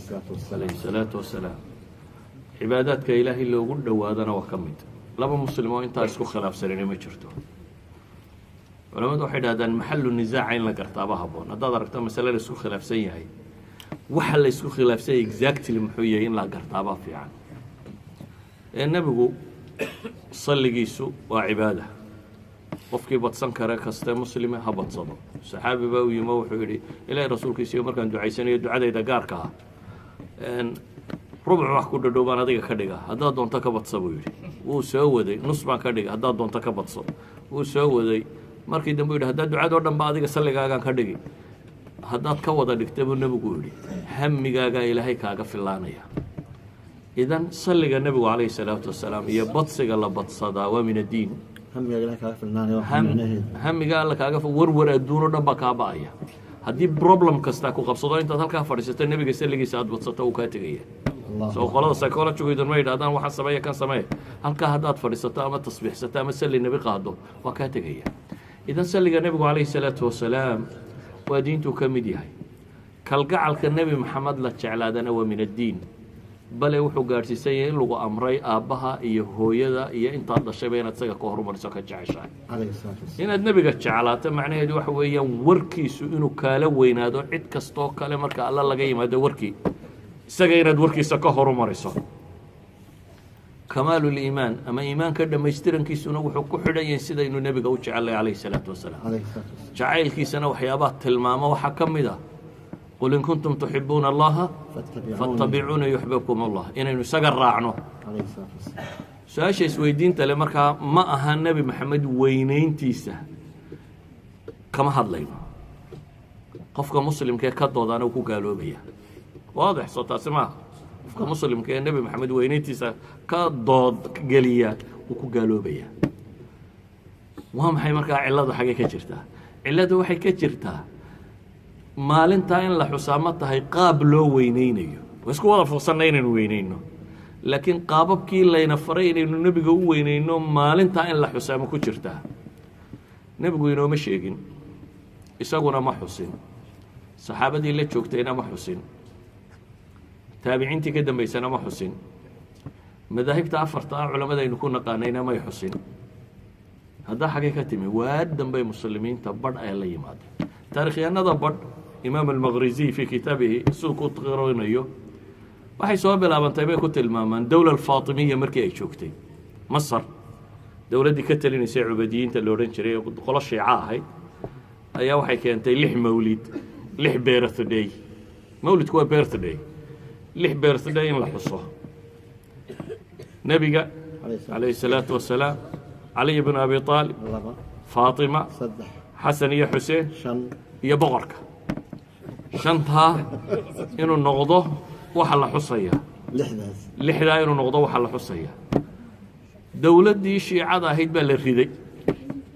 Salaatu wasalaam. Calayhi salaatu wasalaam. Cibaadaadka Ilaahay loogu dhowaadana waa ka mid. Laba Muslim oo intaa isku khilaafsanina ma jirto. Culamadu waxay dhahdaan maxalu nisaaca in la gartaaba habboon. Haddaad aragto masale la isku khilaafsan yahay, waxa la isku khilaafsan yahay exactly muxuu yahay in la gartaabaa fiican. Ee nebigu salligiisu waa cibaada. Qofkii badsan kare kaste muslime ha badsado. Saxaabi baa u yimo, wuxuu yidhi: "Ilaahay rasuulkiisiyo, markaan ducaysanayo ducadayda gaarka ah rubuc wax ku dhadhow baan adiga ka dhiga, haddaad doonto ka badso," buu yidhi. Wuu soo waday: "Nus baan ka dhiga, haddaad doonto ka badso." Wuu soo waday. Markii dambe u yidhi: "Haddaad ducadoo dhan ba adiga salligaagaan ka dhigi, haddaad ka wada dhigta," buu nebigu yidhi, "hamigaagaa Ilaahay kaaga filaanaya." Idan salliga nebigu calayhi salaatu wasalaam iyo badsiga la badsadaa waa min addiin. Hamiga Ilahay kaaga filnaanayo waxa micnaheedu? Hamiga Alla kaaga warwar adduun oo dhan baa kaa ba'aya. Haddii problem kasta ku qabsado, intaad halkaa fadhiisato nebiga salligiisa aad badsato, uu kaa tegaya. Allah. Soo qolada psychology-gu ma yidhahdaan waxaan sameeya, kan sameeya? Halkaa haddaad fadhiisato ama tasbiixsato ama salli nebi qaado, waa kaa tegaya. Idan salliga nebigu calayhi salaatu wasalaam waa diintuu ka mid yahay. Kalgacalka Nebi Maxamed la jeclaadana waa min addiin, bale wuxuu gaadhsiisan yahay in lagu amray aabbaha iyo hooyada iyo intaad dhashayba inaad isaga ka horumariso, ka jeceshahay. Calayhi salaatu wasalaam. Inaad nebiga jeclaato macnaheedu waxa weeyaan warkiisu inuu kaala weynaado cid kastoo kale marka Alla laga yimaado, warkii isaga inaad warkiisa ka horumariso. Kamaaluliimaan ama iimaanka dhammaystirankiisuna wuxuu ku xidhan yahay sidaynu nebiga u jecelnay calayhi salaatu wasalaam. Calayhi salaatu wasalaam. Jacaylkiisana waxyaabaha tilmaamo waxaa ka mid ah: "Qul in kuntum tuxibuuna Allaha fattabicuuni fattabicuuna yuxbibkum Allah", inaynu isaga raacno. Calayhi salaatu wasalaam. Su-aasha isweydiinta le markaa ma aha Nebi Maxamed weynayntiisa kama hadlayno. Qofka muslimkee ka doodaana uu ku gaaloobaya, waadix. Soo taasi maaha? Qofka muslimka ee Nebi Maxamed weynayntiisa ka dood geliya wuu ku gaaloobaya. Waa maxay markaa cilladu? Xaggay ka jirtaa cilladu? Waxay ka jirtaa maalintaa in la xusaa ma tahay qaab loo weyneynayo. Waa isku wada fuqsanna inaynu weyneyno, laakiin qaababkii layna faray inaynu nebiga u weyneyno maalintaa in la xusaa ma ku jirtaa? Nebigu inooma sheegin, isaguna ma xusin, saxaabadii la joogtayna ma xusin, taabiciintii ka dambaysana ma xusin, madaahibta afarta ah culamadaynu ku naqaanayna may xusin. Haddaa xaggay ka timi? Waa dambay muslimiinta badh ay la yimaadeen. Taarikhyahanada badh, Imaam Almaqrisiy fii kitaabihi siduu ku qirinayo, waxay soo bilaabantay bay ku tilmaamaan dowla Alfaatimiya markii ay joogtay Masar. Dowladdii ka telinaysay Cubadiyiinta la odhan jiray ee qolo Shiico ahayd ayaa waxay keentay lix mawlid, lix birthday. Mawlidku waa birthday. Lix birthday in la xuso nebiga calayhi salaatu wasalaam, Caliy bn Abi Aalib, laba, Faatima, saddex, Xasan iyo Xuseen, shan, iyo boqorka. Shantaa inuu noqdo waxa la xusaya. Lixdaas. Lixdaa inuu noqdo waxa la xusaya. Dowladdii Shiicada ahayd baa la riday.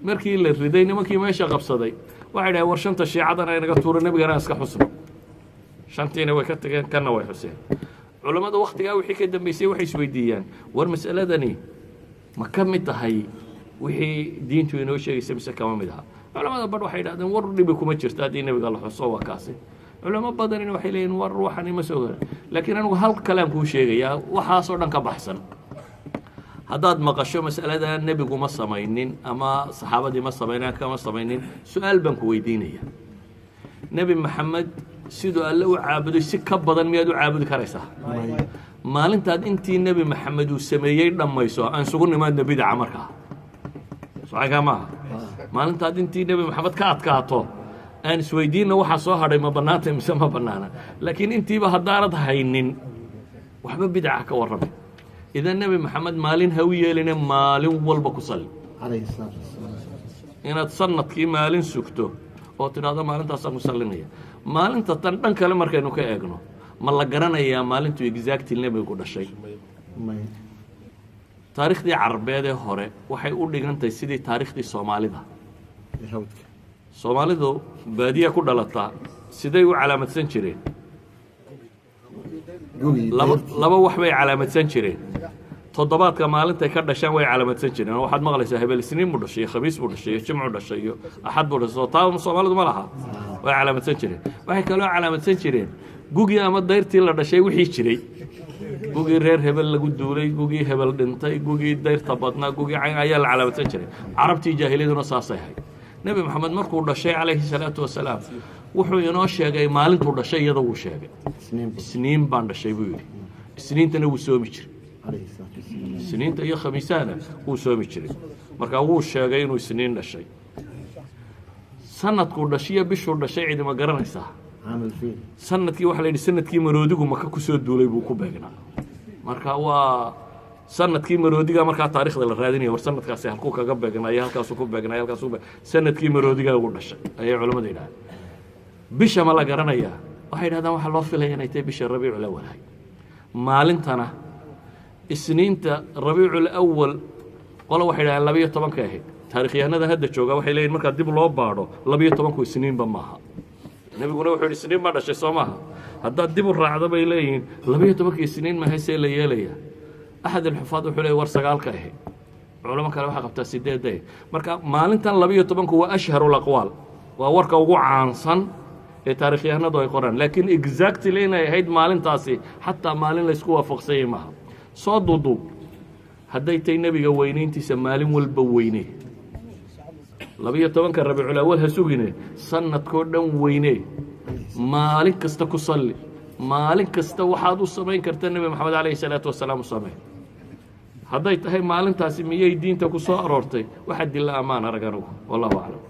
Markii la riday, nimankii meesha qabsaday waxay dhahen: "War shanta shiicadana inaga tuuro, nebigana iska xusno." Shantiina way ka tageen, kanna way xuseen. Culammada waktigaa wixii ka dambeysay waxay isweydiiyaan: war masaladani ma ka mid tahay wixii diintu inoo sheegaysa mise kama mid aha? Culamada badh waxay dhahdeen: "War dhibi kuma jirto haddii nebiga la xuso, waa kaasi." Culamo badanina waxay leeyihin: "War waxani ma soo gara." Laakiin anigu hal kalean kuu sheegayaa waxaasoo dhan ka baxsan. Haddaad maqasho masalada nebigu ma samaynin ama saxaabadii ma samaynin, kama samaynin, su-aal baan ku weydiinaya: Nebi Maxamed siduu Alle u caabuday si ka badan miyaad u caabudi karaysaa? Maalintaad intii Nebi Maxamed uu sameeyey dhammayso, aan isugu nimaadno bidaca markaa. Socankaa maaha? Maalintaad intii Nebi Maxamed ka adkaato, aan isweydiinna waxaa soo hadhay ma bannaantay mise ma bannaana. Laakiin intiiba haddaanad haynin, waxba bidaca ka warramay. Idan Nebi Maxamed maalin ha u yeeline, maalin walba ku salli. Calayhi salaatu wasalaam. Inaad sanadkii maalin sugto oo tidhaahdo maalintaasaan ku sallinaya. Maalinta tan dhan kale markaynu ka eegno, ma la garanayaa maalintuu exactly nebigu dhashay? May. Taariikhdii Carbeed ee hore waxay u dhigantahay sidii taariikhdii Soomaalida. Ee hawdka. Soomaalidu baadiya ku dhalataa siday u calaamadsan jireen? Gugii. Laba Deyrtii. Laba wax bay calaamadsan jireen. Toddobaadka maalintay ka dhashaan way calaamadsan jireen. Waxaad maqlaysaa hebel Isniin buu dhashay iyo Khamiis buu dhashay iyo Jimcu dhashay iyo Axad buu dhashay. Soo taa Soomaalidu ma laha? Way calaamadsan jireen. Waxay kaloo calaamadsan jireen gugii ama dayrtii la dhashay wixii jiray, gugii reer hebel lagu duulay, gugii hebel dhintay, gugii dayrta badnaa, gugii cayn ayaa la calaamadsan jiray. Carabtii jaahiliyaduna saasay ahayd. Nebi Maxamed markuu dhashay, calayhi salaatu wasalaam, wuxuu inoo sheegay maalintuu dhashay, iyada wuu sheegay. Isniin. Isniin baan dhashay buu yidhi. Isniintana wuu soomi jiray. Calayhi salaatu wasalaam. Isniinta iyo khamiisahana wuu soomi jiray. Marka wuu sheegay inuu isniin dhashay. Sanadkuu dhashiyo bishuu dhashay cidima garanaysaa? Caam alfiil. Sanadkii waxaa la yidhi sanadkii maroodigu Maka kusoo duulay buu ku beegnaa. Marka waa sanadkii maroodiga. Markaa taarikhda la raadinaya, war sanadkaasi halkuu kaga beegnaayo, halkaasuu ku beegnaayo, halkaasuu ku sanadkii maroodiga ugu dhashay ayay culamada yidhahdeen. Bisha ma la garanayaa? Waxay yidhahdaan waxaa loo filaya inay tahay bisha Rabiicul Awal ahayd. Maalintana Isniinta Rabiicul Awal, qolo waxay yidhahdeen 12-ka ahayd. Taarikhyahanada hadda jooga waxay leeyihin markaa dib loo baadho, 12-ku Isniinba maaha. Nebiguna wuxuu yidhi Isniin baa dhashay, soo maaha? Haddaad dib u raacdo, bay leeyihiin, 12-ka Isniin mahay, see la yeelaya? Axad alxufaad wuxuu leeyay war 9-ka ahayd, culamo kale waxay qabtaa 8-da. Marka maalintan 12-ku waa ashharu laqwaal, waa warka ugu caansan ee taarikhyahanadu ay qoraan, laakiin exactly inay ahayd maalintaasi xataa maalin laysku waafaqsanyay maaha. Soo duuduub, hadday tay nebiga weynayntiisa, maalin walba weyne. 12-ka Rabiicul Awal ha sugine, sanadkoo dhan weyne, maalin kasta ku salli, maalin kasta waxaad u samayn karta Nebi Maxamed calayhi salaatu wasalaam u samey. Hadday tahay maalintaasi miyay diinta ku soo aroortay? Waxaa dila amaan arag anugu, wallahu aclam.